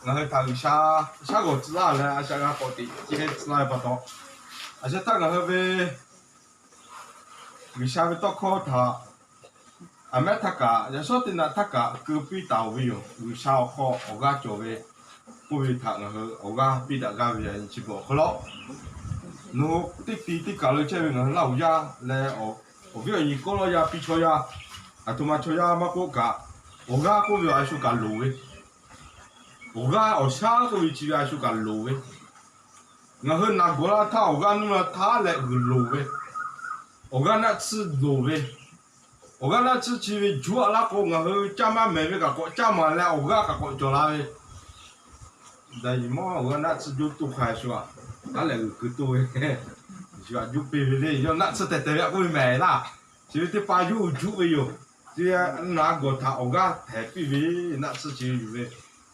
Ngaˬ hui htaꞈ G'uiˬsha shaˉ g'awˬ tcuh laˇ leh a shaꞈ g'a k'awꞈ teꞈ ce hk'e tcuh laˇ ve pa taw, a shaꞈ htaˇ ngaˬ hui ve G'uiˬsha ve tawˇ hkawˇ htaꞈ a mehˉ htaˇ kaꞈ, yaꞈ shawˉ teˇ naꞈ htaˇ kaꞈ keu piˇ taˍ ve yoˬ. G'uiˬsha awˬ hk'aw awˬ g'aˇ cawˬ ve k'oˆ ve htaꞈ ngaˬ hui awˬ g'aˇ piˇ daꞈ gaˇ ve chi beuꞈ awˬ hk'aw lo, nawˬ hui teˇ ti teˇ kaˬ lo chehˇ ve ngaˬ hui Laˇ huˍ yaˇ leh awˬ viˉ awˬ nyi kawˆ lawˇ yaˇ piˇ chaw yaˇ, aˬ htoꞈ ma chaw yaˇ maˇ k'oˆ kaꞈ, awˬ g'aˇ k'oˆ ve a shu kaꞈ loˍ ve, awˬ g'aˇ awˬ shaˉ k'oˆ ve chi ve a shu kaꞈ loˍ ve, ngaˬ hui naˬ gawˬ laˇ htaˇ awˬ g'aˇ nuˇ la htaˇ leh g'uiˬ loˍ ve, awˬ g'aˇ naˆ tsuhˇ loˍ ve, awˬ g'aˇ naˆ tsuhˇ chi ve juˇ a laˇ k'o, ngaˬ hui caˇ maˇ mehˍ ve kaꞈ k'awꞈ caˇ maˍ leh awˬ g'aˇ kaꞈ k'awꞈ cawˬ la ve, daꞈ yiˍ mawˇ awˬ g'aˇ naˆ tsuhˇ juˇ toˇ hk'a shu a, aˉ lehˬ g'uiˬ keu toˇ ve, shu a juˇ piˇ ve le. Yawˇ naˆ tsuhˇ tehˬ tehˬ ve a k'oˆ ve mehˍ laˇ. Chi ve teˇ pa yawˇ hui juˇ ve yoˬ. Chi naˬ gawˬ htaꞈ awˬ g'aˇ htehˍ piˇ ve, naˆ tsuhˇ chi ve yuˬ ve,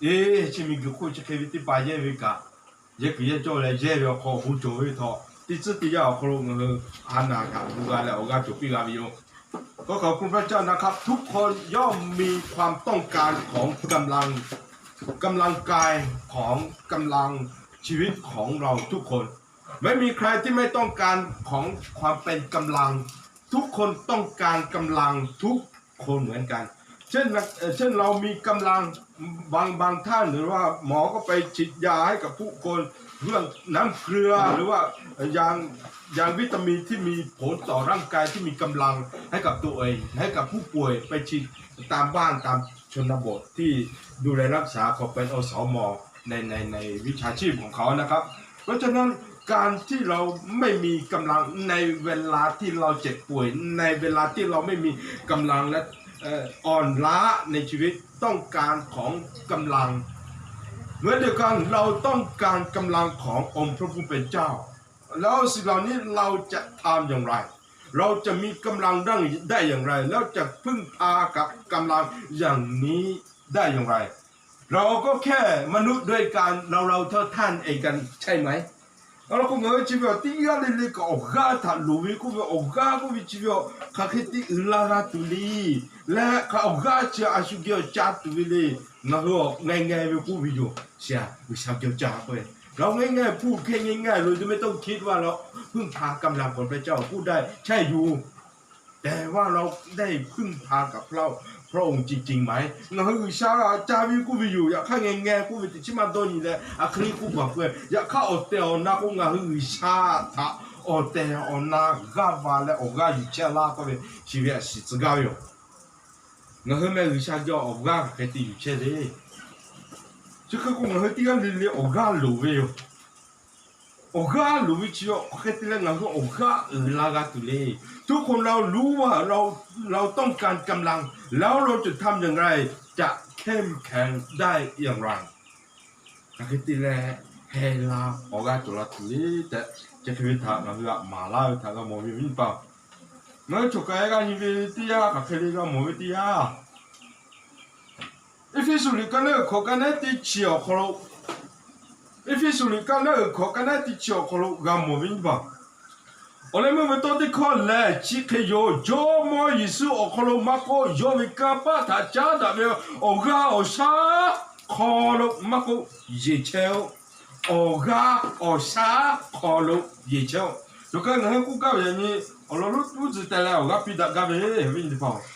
eˬ, chi miˬguiˬ hk'oˆ chi hk'e ve teˇ pa yehˇ ve kaꞈ, yehˇ kuiˬ yehˇ cawˇ leh yehˇ ve awˬ hk'aw awˬ bon cawˬ ve htawˇ, teˇ tcuhˉ teˇ yanˇ awˬ hk'aw lo ngaˬ hui a naˬ htaꞈ gu g'a leh awˬ g'aˇ cawˬ piˇ g'a ve yoˬ. Kawˇ hk'aˬ hpu hpaˇ caˇ na hk'a ทุกคนย่อมมีความต้องการของกำลัง กำลังกายของกำลังชีวิตของเราทุกคน ไม่มีใครที่ไม่ต้องการของความเป็นกำลัง ทุกคนต้องการกำลังทุกคนเหมือนกัน เช่นเอ่อเช่นเรามีกำลัง บางบางท่าน หรือว่าหมอก็ไปฉีดยาให้กับผู้คน เรื่องน้ำเกลือ หรือว่ายาง ยางวิตามินที่มีผลต่อร่างกายที่มีกำลังให้กับตัวเอง ให้กับผู้ป่วยไปฉีดตามบ้านตามชนบทที่ดูแลรักษา เขาเป็น อสม ในในในวิชาชีพของเขานะครับ เพราะฉะนั้นการที่เราไม่มีกำลังในเวลาที่เราเจ็บป่วย ในเวลาที่เราไม่มีกำลังและเอ่ออ่อนล้าในชีวิต ต้องการของกำลัง เหมือนเดียวกัน เราต้องการกำลังขององค์พระผู้เป็นเจ้า แล้วสิ่งเหล่านี้เราจะทำอย่างไร เราจะมีกำลังได้ได้อย่างไร แล้วจะพึ่งพากับกำลังอย่างนี้ได้อย่างไร เราก็แค่มนุษย์ด้วยกัน เราเราเท่าท่านเองกันใช่ไหม Awˬ lawn k'o, ngaˬ hui chi ve awˬ teˇ g'aˇ le le kaꞈ awˬ g'aˇ htaꞈ loˍ ve k'oˆ ve, awˬ g'aˇ k'oˆ ve chi ve awˬ hk'aˬ hk'e te uiˍ la g'a tuˬ le. Leh hk'aˬ awˬ g'aˇ chi a shu geh awˬ ca tuˬ ve le. Ngaˬ hui awˬ ngeh ngeh ve k'oˆ ve yoˬ. Chi a G'uiˬsha geh awˬ ca k'oˆ ve, เราง่ายๆ พูดแค่ง่ายๆ โดยที่ไม่ต้องคิดว่าเราพึ่งพากำลังของพระเจ้า พูดได้ใช่อยู่ แต่ว่าเราได้พึ่งพากับพระ พระองค์จริงๆ ไหม Ngaˬ hui G'uiˬsha g'a ca ve k'oˆ ve yoˬ. Yaꞈ hk'aˇ ngeh ngeh k'oˆ ve teꞈ chiˉ maˇ dawˇ nyi leh a hk'e le k'oˆ baˬ k'o, yaꞈ hk'aˇ awˬ tehˬ awˬ na k'o ngaˬ hui G'uiˬsha htaꞈ awˬ tehˬ awˬ na g'aˇ va leh awˬ g'aˇ yuˬ chehˇ laˇ k'oˆ ve, chi ve a shiˍ tcuh gaˇ ve yoˬ. Ngaˬ hui meh G'uiˬsha geh awˬ g'aˇ hk'aˬ hk'e te yuˬ chehˇ le. Chi hk'e k'o ngaˬ hui teˇ g'aˇ le le awˬ g'aˇ loˍ ve yoˬ. Awˬ g'aˇ loˍ ve chi hk'aˬ hk'e te leh ngaˬ hui awˬ g'aˇ uiˍ la g'a tuˬ le. ทุกคนเรารู้ว่าเรา เราต้องการกำลัง แล้วเราจะทำอย่างไร จะเข้มแข็งได้อย่างไร hk'aˬ hk'e te leh heh la awˬ g'aˇ cawˬ la tuˬ le tehꞈ, chi hk'e ve htaꞈ ngaˬ hui htaꞈ maˍ laˇ ve htaꞈ g'a mawˬ ve awˬ viˉ nyi teˇ hpaˍ, ngaˬ hui choˬ kaꞈ e g'a nyi ve teˇ yanˇ hk'aˬ hk'e le g'a mawˬ ve teˇ yanˇ, Eˇfeˇsuꞈ liꞈ ka naˉ uiˍ hkawꞈ ka naˉ teˇ chi awˬ hk'aw lo, Eˇfeˇsuꞈ liꞈ ka naˉ uiˍ hkawꞈ ka naˉ teˇ chi awˬ hk'aw lo g'a mawˬ ve nyi paˍ, awˬ leh meuˇ ve tawˇ teˇ hkawˇ lehˬ chi hk'e yoˬ. Jawˇmawˇ Yeˍsuˆ awˬ hk'aw lo maˇ k'oˆ, yawˇ ve kanˇ paˆ htaꞈ caˉ daꞈ ve awˬ g'aˇ awˬ shaˉ hk'aw lo maˇ k'oˆ, yeˬ chehˇ-oˆ. Awˬ g'aˇ awˬ shaˉ hk'aw lo yeˬ chehˇ-oˆ. Choˬ kaꞈ ngaˬ hui k'oˆ gaˇ ve yaꞈ nyi, awˬ lawn lonˉ tuˉ tcuh teh leh awˬ g'aˇ piˇ daꞈ gaˇ ve, awˬ viˉ nyi teˇ hpaˍ-oˬ,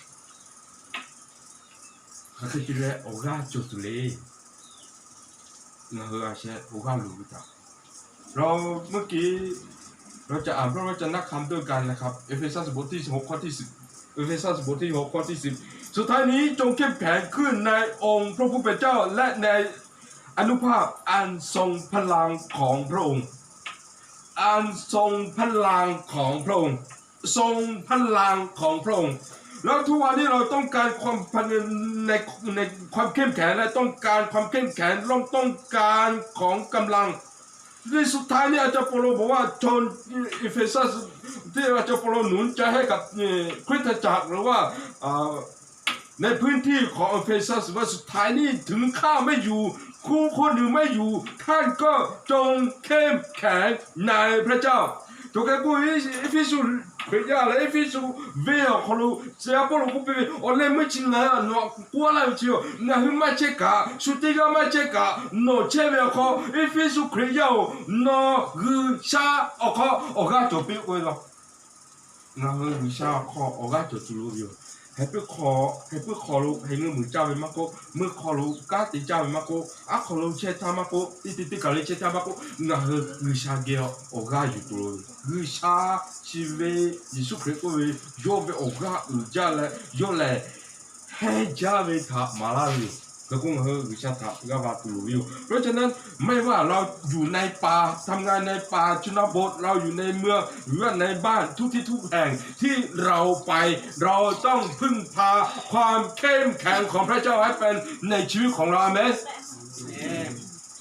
hk'aˬ hk'e te leh awˬ g'aˇ cawˬ tuˬ le. Ngaˬ hui a sheh awˬ g'aˇ loˍ ve htaꞈ เราเมื่อกี้ เราจะอ่านพระวจนะคำด้วยกันนะครับ เอเฟซัสบทที่หกข้อที่สิบ เอเฟซัสบทที่หกข้อที่สิบ สุดท้ายนี้จงเข้มแข็งขึ้นในองค์พระผู้เป็นเจ้า และในอานุภาพอันทรงพลังของพระองค์ อันทรงพลังของพระองค์ ทรงพลังของพระองค์ แล้วทุกวันนี้เราต้องการความในในความเข้มแข็งและต้องการความเข้มแข็งต้องต้องการของกำลัง ในสุดท้ายนี้อาจารย์เปาโลบอกว่าชนเอเฟซัสที่อาจารย์เปาโลหนุนใจให้กับเอ่อคริสตจักรหรือว่าเอ่อในพื้นที่ของเอเฟซัสว่าสุดท้ายนี้ถึงข้าไม่อยู่ ครูคนหนึ่งไม่อยู่ ท่านก็จงเข้มแข็งในพระเจ้า Choˬ kaꞈ k'oˆ ve, Eˇfeˇsuꞈ Hkriꞈ yaˇ lehˬ, Eˇfeˇsuꞈ venˇ awˬ hk'aw lo, tcuh yaˇ Pawˇluꞈ k'oˆ piˇ ve, awˬ leh meuˇ chi ngaˬ hui nawˬ htaꞈ k'oˆ laˇ ve chi yoˬ. Ngaˬ hui maˇ chehˇ kaꞈ, shu teˇ g'aˇ maˇ chehˇ kaꞈ, nawˬ chehˇ ve awˬ hk'aw, Eˇfeˇsuꞈ Hkriꞈ yaˇ-oˬ, nawˬ G'uiˬsha awˬ hk'aw awˬ g'aˇ cawˬ piˇ k'oˆ ve law. Ngaˬ hui G'uiˬsha awˬ hk'aw awˬ g'aˇ cawˬ tuˬ loˍ ve yoˬ. Heh puiˉ hk'aw, heh puiˉ hk'aw lo heh ngeuˇ muiˬ caˇ ve maˇ k'oˆ, meuˇ hk'aw lo kanˉ te caˇ ve maˇ k'oˆ, aˉ hk'aw lo chehˇ htaˇ maˇ k'oˆ, teˇ te teˇ kaˬ le chehˇ htaˇ maˇ k'oˆ, ngaˬ hui G'uiˬsha geh awˬ g'aˇ yuˬ tuˬ loˍ ve. G'uiˬsha chi ve Yeˍsuˆ Hkriꞈ k'oˆ ve, yawˇ ve awˬ g'aˇ uiˍ jaˇ leh, yawˇ lehˬ hehnˇ jaˇ ve htaꞈ maˍ laˇ ve yoˬ. Hk'e k'o, ngaˬ hui G'uiˬsha htaꞈ g'aˇ va tuˬ loˍ ve yoˬ. เพราะฉะนั้น ไม่ว่า เราอยู่ในป่า ทำงานในป่า ชนบท เราอยู่ในเมือง หรือว่าในบ้าน ทุกที่ทุกแห่งที่เราไป เราต้องพึ่งพาความเข้มแข็งของพระเจ้าให้เป็นในชีวิตของเรา อาเมน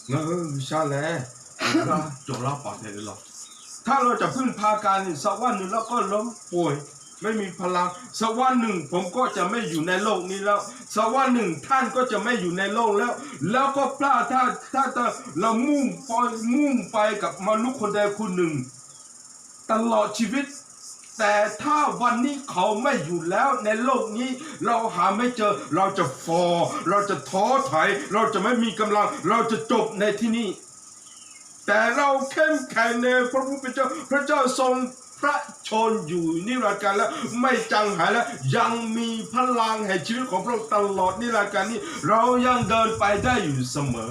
Ngaˬ hui G'uiˬsha lehˬ, awˬ g'aˇ cawˬ laˇ paˍ hpehꞈ ve law. ถ้าเราจะพึ่งพากัน สักวันหนึ่งเราก็ล้มป่วย ไม่มีพลัง สักวันหนึ่งผมก็จะไม่อยู่ในโลกนี้แล้ว สักวันหนึ่งท่านก็จะไม่อยู่ในโลกแล้ว แล้วก็พลาด ถ้า ถ้า ถ้าเรามุ่งไป มุ่งไปกับมนุษย์คนใดคนหนึ่ง ตลอดชีวิต แต่ถ้าวันนี้เขาไม่อยู่แล้วในโลกนี้ เราหาไม่เจอ เราจะฝ่อ เราจะท้อถอย เราจะไม่มีกำลัง เราจะจบในที่นี่ แต่เราเข้มแข็งในพระผู้เป็นเจ้า พระเจ้าทรงพระชนม์อยู่นิรันดร์กาลและไม่จางหาย และยังมีพลังแห่งชีวิตของพระองค์ตลอดนิรันดร์กาลนี้ เรายังเดินไปได้อยู่เสมอ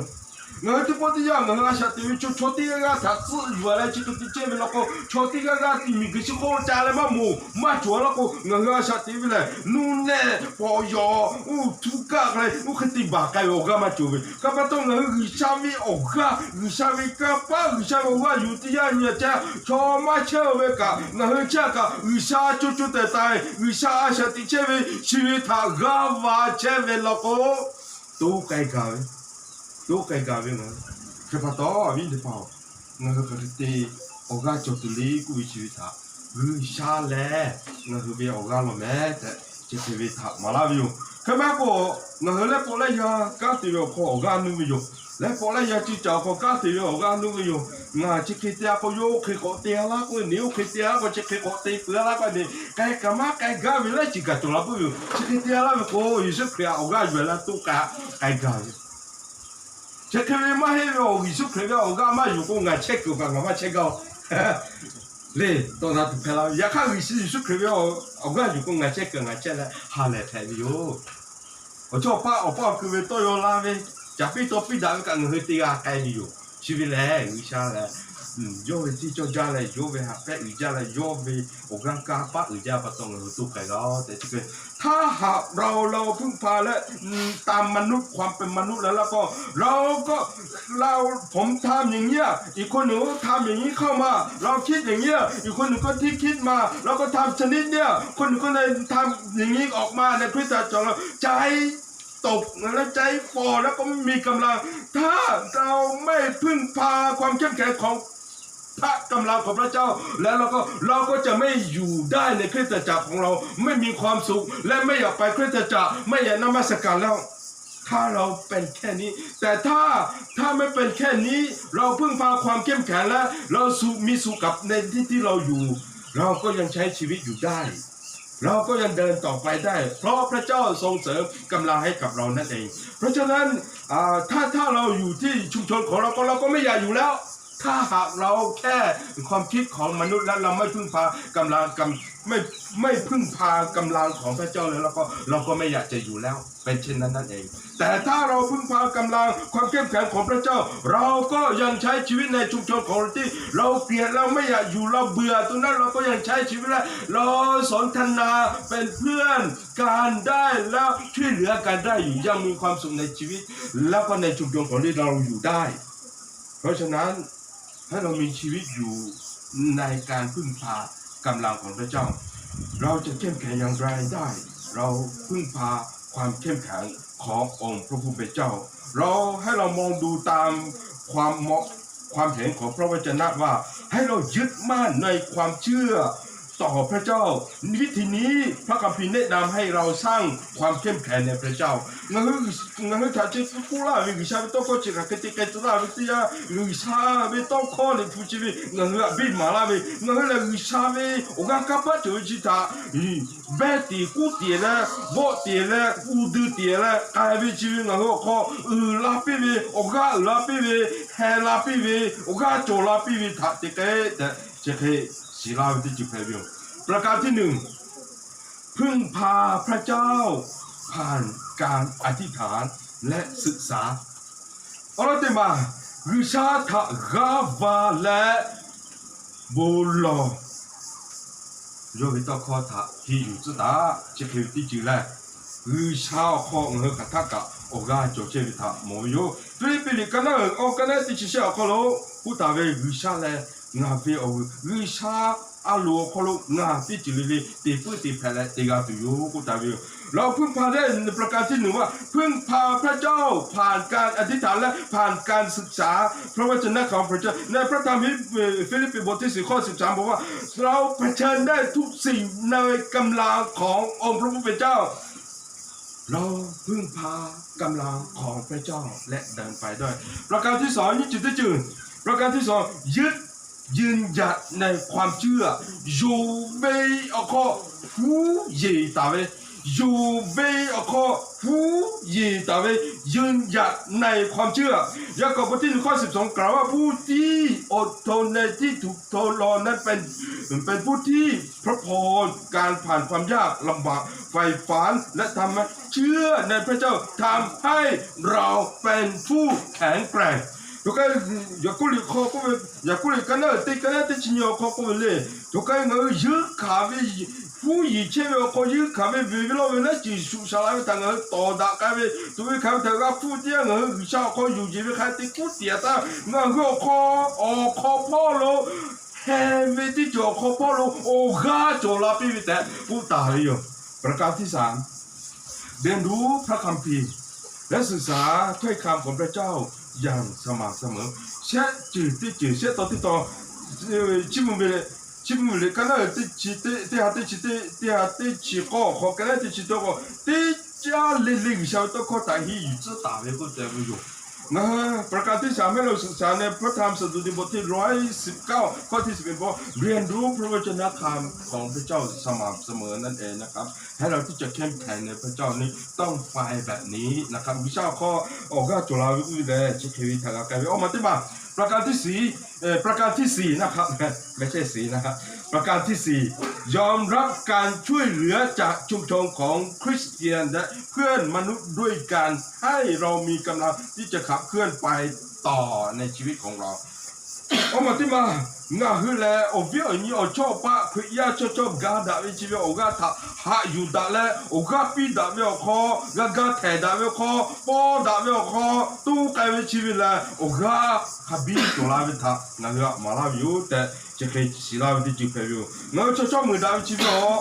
Ngaˬ hui teˇ pawˆ teˇ yanˇ ngaˬ hui a shaꞈ teꞈ ve chaw, chaw teˇ g'aˇ g'aˇ htaꞈ tcuhˆ yuˬ leh chi hk'e te chehˇ ve law k'o, chaw teˇ g'aˇ g'aˇ miˬguiˬ chi hk'oˆ ca leh maˇ moˍ maˇ cawˬ law k'o, ngaˬ hui a shaꞈ teꞈ ve lehˬ, nuˇ nehˆ pawˍ yawˬ uˉ htuˇ kaˆ k'ai leh oˇ hk'e te baˬ k'ai ve awˬ g'aˇ maˇ cawˬ ve. Hk'e pa taw, ngaˬ hui G'uiˬsha ve awˬ g'aˇ, G'uiˬsha ve kanˇ paˆ, G'uiˬsha ve awˬ g'aˇ yuˬ teˇ yanˇ nyi a ca, chaw maˇ chehˇ ve kaꞈ, ngaˬ hui chehˇ kaꞈ, G'uiˬsha co co taiˍ taiˍ, G'uiˬsha a shaꞈ teꞈ chehˇ ve chi ve htaꞈ g'aˇ va chehˇ ve law k'o, to k'ai gaˬ ve, to k'ai gaˬ ve ngaˬ hui. Hk'e pa taw, awˬ viˉ teˇ hpaˍ-oˬ, ngaˬ hui hk'aˬ hk'e te awˬ g'aˇ cawˬ tuˬ le k'oˆ ve chi ve htaꞈ G'uiˬsha lehˬ ngaˬ hui ve awˬ g'aˇ law meh tehꞈ chi hk'e ve htaꞈ maˍ laˇ ve yoˬ. Hk'e maˇ k'o, ngaˬ hui leh pawˆ leh yaˇ kanˉ te ve awˬ hk'aw awˬ g'aˇ nuˇ ve yoˬ. Leh pawˆ leh yaˇ ciˇ caˬ awˬ hk'aw kanˉ te ve awˬ g'aˇ nuˇ ve yoˬ. Ngaˬ chi hk'e te a k'o, yawˇ oˇ hk'e k'awꞈ te a laˇ k'oˆ ve, nawˬ oˇ hk'e te a k'o, chi hk'e k'awꞈ te peuˬ a laˇ k'oˆ ve, k'ai kaꞈ maˇ k'ai gaˇ ve leh, chi kaꞈ cawˬ la puiˉ ve yoˬ. Chi hk'e te a laˇ ve k'o, Yeˍsuˆ Hkriꞈ awˬ g'aˇ yuˬ leh to k'ai k'ai gaˬ ve yoˬ. Chi hk'e ve maˇ heˆ ve awˬ, Yeˍsuˆ Hkriꞈ ve awˬ g'aˇ maˇ yuˬ k'o, ngaˬ chehˇ kuiˬ kaꞈ ngaˬ maˇ chehˇ gaˇ-oˬ le. Tawˇ na tuˬ hpehꞈ la ve. Yaꞈ hk'aˇ, Yeˍsuˆ Hkriꞈ ve awˬ g'aˇ yuˬ k'o, ngaˬ chehˇ kuiˬ ngaˬ chehˇ leh ha lehˬ hpehꞈ ve yoˬ. Awˬ chawˇ awˬ paˇ awˬ paˇ awˬ kuiˬ ve tawˇ yaw la ve, caˍ piˇ taw piˇ daꞈ ve kaꞈ ngaˬ hui te g'a k'ai ve yoˬ. Chi ve lehˬ, G'uiˬsha lehˬ, yawˇ ve teˇ cawˇ jaˇ leh, yawˇ ve ha pehˆ uiˍ jaˇ leh, yawˇ ve awˬ g'aˇ kanˇ paˆ uiˍ jaˇ pa taw ngaˬ hui to k'ai g'a-oˬ tehꞈ chi hk'e. ถ้าหากเรา เราพึ่งพา และ ตามมนุษย์ ความเป็นมนุษย์ แล้ว แล้วก็ เราก็ เรา ผมทำอย่างเงี้ย อีกคนหนึ่งก็ทำอย่างนี้เข้ามา เราคิดอย่างเงี้ย อีกคนหนึ่งก็ที่คิดมา เราก็ทำชนิดเนี้ย คนหนึ่งก็เลยทำอย่างนี้ออกมาในคริสตจักรเรา ใจ ตกแล้วใจฝ่อแล้วก็ไม่มีกำลัง ถ้าเราไม่พึ่งพาความเข้มแข็งของพระกำลังของพระเจ้า แล้วเราก็ เราก็จะไม่อยู่ได้ในคริสตจักรของเรา ไม่มีความสุข และไม่อยากไปคริสตจักร ไม่อยากนมัสการแล้ว ถ้าเราเป็นแค่นี้ แต่ถ้า ถ้าไม่เป็นแค่นี้ เราพึ่งพาความเข้มแข็งและเราสุ มีสุขกับในที่ที่เราอยู่ เราก็ยังใช้ชีวิตอยู่ได้ เราก็ยังเดินต่อไปได้ เพราะพระเจ้าทรงเสริมกำลังให้กับเรานั่นเอง เพราะฉะนั้น อ่า ถ้า ถ้าเราอยู่ที่ชุมชนของเราก็ เราก็ไม่อยากอยู่แล้ว ถ้าหากเราแค่ความคิดของมนุษย์ และเราไม่พึ่งพากำลัง กำ ไม่ ไม่พึ่งพากำลังของพระเจ้าแล้ว เราก็ เราก็ไม่อยากจะอยู่แล้ว เป็นเช่นนั้นนั่นเอง แต่ถ้าเราพึ่งพากำลังความเข้มแข็งของพระเจ้า เราก็ยังใช้ชีวิตในชุมชนของเราที่เราเกลียด เราไม่อยากอยู่ เราเบื่อตรงนั้น เราก็ยังใช้ชีวิตได้ เราสนทนาเป็นเพื่อนกันได้ แล้วช่วยเหลือกันได้อยู่ ยังมีความสุขในชีวิต แล้วก็ในชุมชนของที่เราอยู่ได้ เพราะฉะนั้น ให้เรามีชีวิตอยู่ในการพึ่งพากำลังของพระเจ้า เราจะเข้มแข็งอย่างไรได้ เราพึ่งพาความเข้มแข็งขององค์พระผู้เป็นเจ้า เรา ให้เรามองดูตามความเหมาะ ความเห็นของพระวจนะว่า ให้เรายึดมั่นในความเชื่อ ต่อพระเจ้า วิธีนี้พระคัมภีร์แนะนำให้เราสร้างความเข้มแข็งในพระเจ้า Ngaˬ hui htaꞈ chi hk'e k'oˆ laˇ ve G'uiˬsha ve tawˇ hkawˇ chi hk'aˬ hk'e te k'ai tcuh laˇ ve teˇ yanˇ, G'uiˬsha ve tawˇ hkawˇ liꞈ hpu chi ve ngaˬ hui htaꞈ biˇ maˍ laˇ ve, ngaˬ hui lehˬ G'uiˬsha ve awˬ g'aˇ kanˇ paˆ cawˬ ve chi htaꞈ behˇ tiˍ k'uˉ tiˍ leh, vawˆ tiˍ leh, uˉ duiˬ tiˍ leh k'ai ve chi ve ngaˬ hui awˬ hk'aw uiˍ la piˇ ve, awˬ g'aˇ uiˍ la piˇ ve, heh la piˇ ve, awˬ g'aˇ cawˬ la piˇ ve htaꞈ te k'ai tehꞈ chi hk'e shiˍ laˇ ve teˇ ceuˬ hpehꞈ ve yoˬ. ประการที่หนึ่ง พึ่งพาพระเจ้าผ่านการอธิษฐานและศึกษา Awˬ lawn teˇ maˬ, G'uiˬsha htaꞈ g'aˇ va leh bon lawˬ yawˇ ve tawˇ hkawˇ htaꞈ henˇ yuˬ tcuhˉ taˍ. Chi hk'e ve teˇ ceuˬ lehˬ, G'uiˬsha awˬ hk'aw ngaˬ hui hk'aˬ htaˆ kaꞈ awˬ g'aˇ cawˬ chehˇ ve htaꞈ mawˬ ve yoˬ. Hpiˇliˇpiˆ liꞈ ka naˉ uiˍ awˬ ka naˉ teˇ chi shehˆ awˬ hk'aw lo k'oˆ taˍ ve, G'uiˬsha lehˬ ngaˬ ve awˬ g'uˇ, G'uiˬsha a loˍ awˬ hk'aw lo ngaˬ teˇ ceuˬ le le te puiˉ te hpehꞈ leh te g'a tuˬ yoˬ k'oˆ taˍ ve yoˬ. แล้วพึ่งพาได้ในประการที่หนึ่งว่า พึ่งพาพระเจ้าผ่านการอธิษฐานและผ่านการศึกษา พระวจนะของพระเจ้า ในพระธรรม Hpiˇliˇpiˆ บทที่สี่ ข้อสิบสาม บอกว่า เราเผชิญได้ทุกสิ่งในกำลังขององค์พระผู้เป็นเจ้า เราพึ่งพากำลังของพระเจ้าและเดินไปด้วย ประการที่สอง นี่จุดที่จุด ประการที่สอง ยึดยืนหยัดในความเชื่อ yonˍ ve awˬ hk'aw huˉ yeˬ taˍ ve, yonˍ ve awˬ hk'aw huˉ yeˬ taˍ ve, ยืนหยัดในความเชื่อ Yaˍkoˆ บทที่หนึ่ง ข้อสิบสอง กล่าวว่า ผู้ที่อดทนในที่ถูกทดลองนั้นเป็น เป็นผู้ที่พระพร การผ่านความยากลำบาก ใฝ่ฝัน และทำให้เชื่อในพระเจ้า ทำให้เราเป็นผู้แข็งแกร่ง Yaˍkoˆ liꞈ hk'aw k'oˆ ve, Yaˍkoˆ liꞈ ka naˉ teˇ ka naˉ teˇ chi nyi awˬ hk'aw k'oˆ ve le. Chaw hk'e ngaˬ hui yeunˇ hkanˍ ve, huˉ yeˬ chehˇ ve awˬ hk'aw yeunˇ hkanˍ ve, ve ve lawˇ ve naˉ ceˬ shuˍ shaˍ la ve htaꞈ ngaˬ hui tawˍ daꞈ k'ai ve, tuꞈ ve hkanˍ ve htaꞈ g'a hpuˇ teˇ yanˇ ngaˬ hui G'uiˬsha awˬ hk'aw yonˍ yeˬ ve hk'a te kuˉ tiˍ htaˇ, ngaˬ hui awˬ hk'aw, awˬ hk'aw hpawˇ lo heh ve teˇ ceuˬ awˬ hk'aw hpawˇ lo awˬ g'aˇ cawˬ la piˇ ve tehꞈ k'oˆ taˍ ve yoˬ. ประการที่สาม เรียนรู้พระคัมภีร์ และศึกษาถ้อยคำของพระเจ้าอย่างสม่ำเสมอ Shehˆ ceuˬ teˇ ceuˬ shehˆ taw teˇ taw, chi mvuh ve, chi mvuh ve le ka naˉ teˇ chi teˇ, teˇ ha teˇ chi teˇ, teˇ ha teˇ chi k'awˇ awˬ hk'aw ka naˉ teˇ chi teˇ k'awˇ teˇ caˇ le le G'uiˬsha ve tawˇ hkawˇ htaꞈ henˇ yuˬ tcuhˉ taˍ ve k'oˆ teh ve yoˬ. Ngaˬ hui ประการที่สาม ให้เราศึกษาในพระธรรมสดุดีบทที่ร้อยสิบเก้า ข้อที่สิบเอ็ด บอก เรียนรู้พระวจนะคำของพระเจ้าสม่ำเสมอนั่นเองนะครับ ให้เราที่จะเข้มแข็งในพระเจ้านี้ต้องไปแบบนี้นะครับ G'uiˬsha awˬ hk'aw awˬ g'aˇ cawˬ la ve k'oˆ ve lehˬ chi hk'e ve htaꞈ g'a k'ai ve. Awˇ maˬ teˇ maˬ ประการที่สี่ เอ่อ ประการที่สี่ นะครับ ไม่ใช่ สี่ นะครับ ประการที่สี่ ยอมรับการช่วยเหลือจากชุมชนของคริสเตียนและเพื่อนมนุษย์ด้วยกัน ให้เรามีกำลังที่จะขับเคลื่อนไปต่อในชีวิตของเรา Awˇ maˬ teˇ maˬ, ngaˬ hui lehˬ awˬ viˉ awˬ nyi awˬ chawˇ paˆ Hkriꞈ yaˇ chawˇ chawˇ ga daꞈ ve chi ve awˬ g'aˇ htaꞈ haꞈ yuˬ daꞈ leh, awˬ g'aˇ piˇ daꞈ ve awˬ hk'aw, g'a ga htehˍ daꞈ ve awˬ hk'aw, paw daꞈ ve awˬ hk'aw, toˇ k'ai ve chi ve lehˬ awˬ g'aˇ hk'a biˇ cawˬ la ve htaꞈ ngaˬ hui htaꞈ maˍ laˇ ve yoˬ tehꞈ chi hk'e shiˍ laˇ ve teˇ ceuˬ hpehꞈ ve yoˬ. Ngaˬ hui chaw chawˇ meuˬ daꞈ ve chi ve awˬ,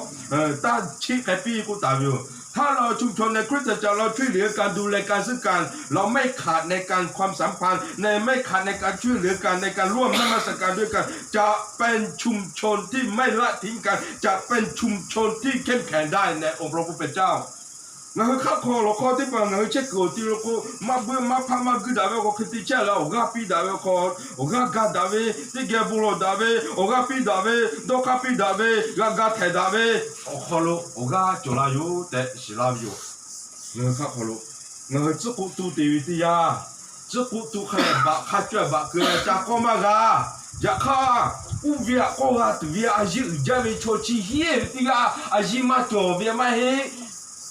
taˇ cheˆ k'ai piˇ k'oˆ taˍ ve yoˬ. ถ้าเราชุมชนในคริสตจักร เราช่วยเหลือกัน ดูแลกัน ซึ่งกัน เราไม่ขาดในการความสัมพันธ์ ใน ไม่ขาดในการช่วยเหลือกัน ในการร่วมนมัสการด้วยกัน จะเป็นชุมชนที่ไม่ละทิ้งกัน จะเป็นชุมชนที่เข้มแข็งได้ในองค์พระผู้เป็นเจ้า Ngaˬ hui hk'aˆ hk'aw lawˬ hk'aw teˇ hpaˍ ngaˬ hui chehˇ kuiˬ awˬ ti lo k'o, maˇ beuˆ maˇ hpaˇ maˇ guiˇ daꞈ ve awˬ hk'aw hk'e te chehˇ leh, awˬ g'aˇ piˇ daꞈ ve awˬ hk'aw, awˬ g'aˇ ga daꞈ ve, teˇ geh bon lawˬ daꞈ ve, awˬ g'aˇ piˇ daꞈ ve, dawˇ hk'aˇ piˇ daꞈ ve, g'a ga htehˍ daꞈ ve awˬ hk'aw lo awˬ g'aˇ cawˬ la yoˬ tehꞈ shiˍ laˇ ve yoˬ. Ngaˬ hui hk'aˆ hk'aw lo ngaˬ hui tcuhˉ k'oˆ tu te ve teˇ yanˇ, tcuhˉ k'oˆ tu hk'a lehˬ baꞈ hk'a cawehˬ baꞈ keu leh ca k'awˇ maˇ g'a. Yaꞈ hk'aˇ, oˇ ve htaꞈ k'awˇ g'a tuˬ ve a yiˇ uiˍ jaˇ ve chaw chi hiˉ ve teˇ g'aˇ a yiˇ maˇ cawˬ ve maˇ heˆ.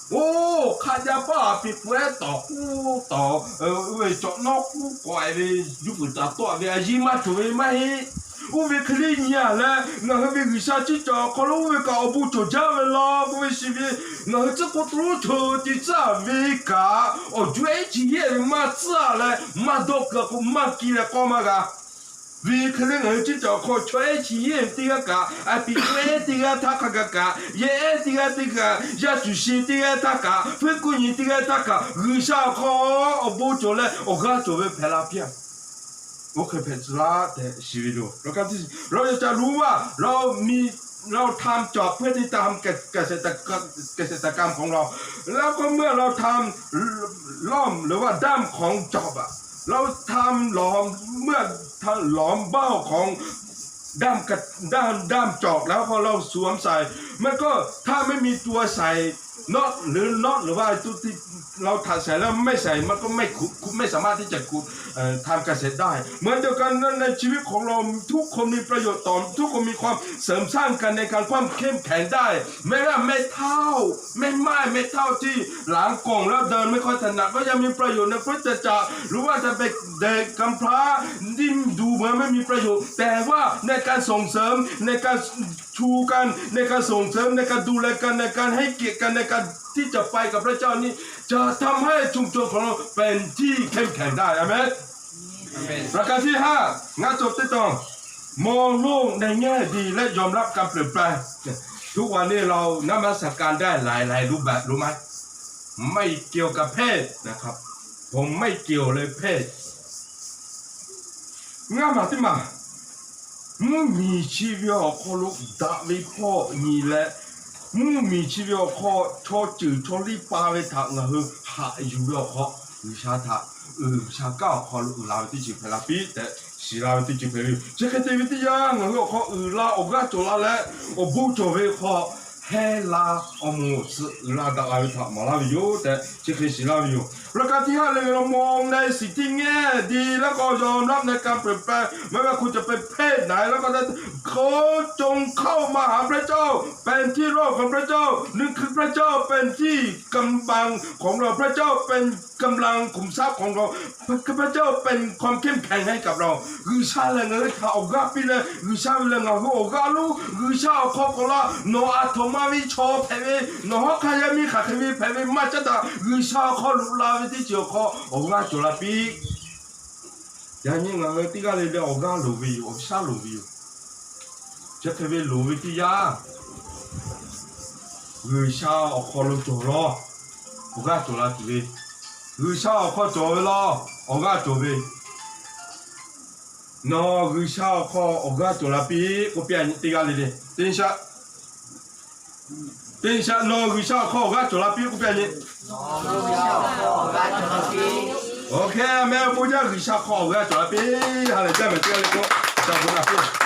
Oˇ, hk'a jaˇ paˇ piˇ k'o ehˉ tawˍ k'uˉ tawˍ, oˇ ve cawꞈ nawˉ k'uˉ k'awꞈ e ve, juˇ pfuhˍ taˍ tawˆ ve a yiˇ maˇ cawˬ ve maˇ heˆ. Oˇ ve hk'e le nyi a leh, ngaˬ hui ve G'uiˬsha ciˉ cawˬ awˬ hk'aw lo oˇ ve kaꞈ awˬ bon cawˬ jaˇ ve law k'oˆ ve shiˍ ve, ngaˬ hui tcuhˉ k'oˆ tu lo ceuˬ te tcuhˉ ve kaꞈ, awˬ juˇ ehˉ chi yeˇ ve maˇ tcuhˉ leh, maˇ dawˇ keu k'o maˇ ki leh k'awˇ maˇ g'a. Ve hk'e le ngaˬ hui ciˉ cawˬ awˬ hk'aw chaw ehˉ chi yeˇ teˇ g'aˇ kaꞈ, a piˍ k'o ehˉ teˇ g'aˇ htaˇ hk'a gaˬ kaꞈ, yehˬ ehˉ teˇ g'aˇ teˇ g'aˇ, yaˇ cuˬ shi teˇ g'aˇ htaˇ kaꞈ, hpuiˉ kuˇ nyi teˇ g'aˇ htaˇ kaꞈ, G'uiˬsha awˬ hk'aw awˬ bon cawˬ leh awˬ g'aˇ cawˬ ve hpehꞈ la piˇ-a. Oˇ hk'e hpehꞈ tcuh laˇ tehꞈ shiˍ ve yoˬ. เราอยากจะรู้ว่าเรามี เราทำจอบเพื่อที่จะทำเกษตรกรรมของเรา แล้วก็เมื่อเราทำล่อมหรือว่าด้ามของจอบอะ เราทำหลอม เมื่อหลอมเบ้าของด้ามกระ ด้าม ด้ามจอบแล้วพอเราสวมใส่ มันก็ ถ้าไม่มีตัวใส่ น็อต หรือ น็อต หรือว่าไอ้ตัวที่เราถักใส่แล้วไม่ใส่ มันก็ไม่ขุด ไม่สามารถที่จะขุด เอ่อ ทำเกษตรได้ เหมือนเดียวกันนั้น ในชีวิตของเราทุกคนมีประโยชน์ต่อ ทุกคนมีความเสริมสร้างกันในการความเข้มแข็งได้ แม้ว่าแม่เฒ่า แม่ม่าย แม่เฒ่าที่หลังก่อนแล้วเดินไม่ค่อยถนัด ก็ยังมีประโยชน์ในคริสตจักร หรือว่าจะเป็นเด็กกำพร้าที่ดูเหมือนไม่มีประโยชน์ แต่ว่าในการส่งเสริม ในการชูกัน ในการส่งเสริม ในการดูแลกัน ในการให้เกียรติกัน ในการที่จะไปกับพระเจ้านี้ จะทำให้ชุมชนของเราเป็นที่เข้มแข็งได้ อาเมน ประการที่ห้า งานจบที่ต้องมองโลกในแง่ดีและยอมรับการเปลี่ยนแปลง ทุกวันนี้เรานมัสการได้หลายๆรูปแบบ รู้ไหม ไม่เกี่ยวกับเพศนะครับ ผมไม่เกี่ยวเลยเพศ Ngaˇ maˬ teˇ maˬ, mvuhˇmiˬ chi ve awˬ hk'aw lo daꞈ ve hpawˇ nyi leh, mvuhˇmiˬ chi ve awˬ hk'aw chaw ceuˬ chaw liˇ pa ve htaꞈ ngaˬ hui haꞈ yuˬ ve awˬ hk'aw, G'uiˬsha htaꞈ, G'uiˬsha kanˉ awˬ hk'aw lo uiˍ la ve teˇ ceuˬ hpehꞈ la piˇ tehꞈ shiˍ la ve teˇ ceuˬ hpehꞈ ve yoˬ. Chi hk'e te ve teˇ yanˇ, ngaˬ hui awˬ hk'aw uiˍ la awˬ g'aˇ cawˬ la leh, awˬ bon cawˬ ve hk'aw, hehnˇ la awˬ moˍ suhˍ uiˍ la daꞈ la ve htaꞈ maˍ laˇ ve yoˬ tehꞈ chi hk'e shiˍ laˇ ve yoˬ. ประการที่ห้า เลย เรามองในสิ่งที่แง่ดี แล้วก็ยอมรับในการเปลี่ยนแปลง ไม่ว่าคุณจะเป็นเพศไหน แล้วก็ได้ ขอจงเข้ามาหาพระเจ้า เป็นที่รอดของพระเจ้า นั่นคือพระเจ้าเป็นที่กำบังของเรา พระเจ้าเป็นกำลังขุมทรัพย์ของเรา พระเจ้าเป็นความเข้มแข็งให้กับเรา G'uiˬsha lehˬ ngaˬ hui htaꞈ awˬ g'aˇ piˇ leh, G'uiˬsha ve lehˬ ngaˬ hui awˬ g'aˇ lonˉ, G'uiˬsha awˬ hk'aw k'awꞈ la, nawˬ aˬ htoꞈ ma ve chaw hpehꞈ ve, nawˬ hawˉ hk'aˇ yaˇ miˇ hk'aˬ hk'e ve hpehꞈ ve maˇ caˉ daꞈ, G'uiˬsha awˬ hk'aw loꞈ la ve teˇ ceuˬ awˬ hk'aw awˬ g'aˇ cawˬ la piˇ. Yaꞈ nyi ngaˬ hui teˇ g'aˇ le le awˬ g'aˇ loˍ ve yoˬ, awˬ shaˉ loˍ ve yoˬ. Chi hk'e ve loˍ ve teˇ yanˇ, G'uiˬsha awˬ hk'aw lo cawˬ lawˬ, awˬ g'aˇ cawˬ la tuˬ ve. G'uiˬsha awˬ hk'aw cawˬ ve lawˬ, awˬ g'aˇ cawˬ ve. Nawˬ G'uiˬsha awˬ hk'aw awˬ g'aˇ cawˬ la piˇ k'oˆ piˇ, yaꞈ nyi teˇ g'aˇ le le. Teˇ shaˆ, teˇ shaˆ, nawˬ G'uiˬsha awˬ hk'aw awˬ g'aˇ cawˬ la piˇ k'oˆ piˇ, yaꞈ nyi. Oˇ hk'e meh bon jaˇ, G'uiˬsha hk'aw awˬ g'aˇ cawˬ la piˇ. Ha lehˬ jaˇ mehˍ teˇ g'aˇ le k'o, ca bon la piˇ.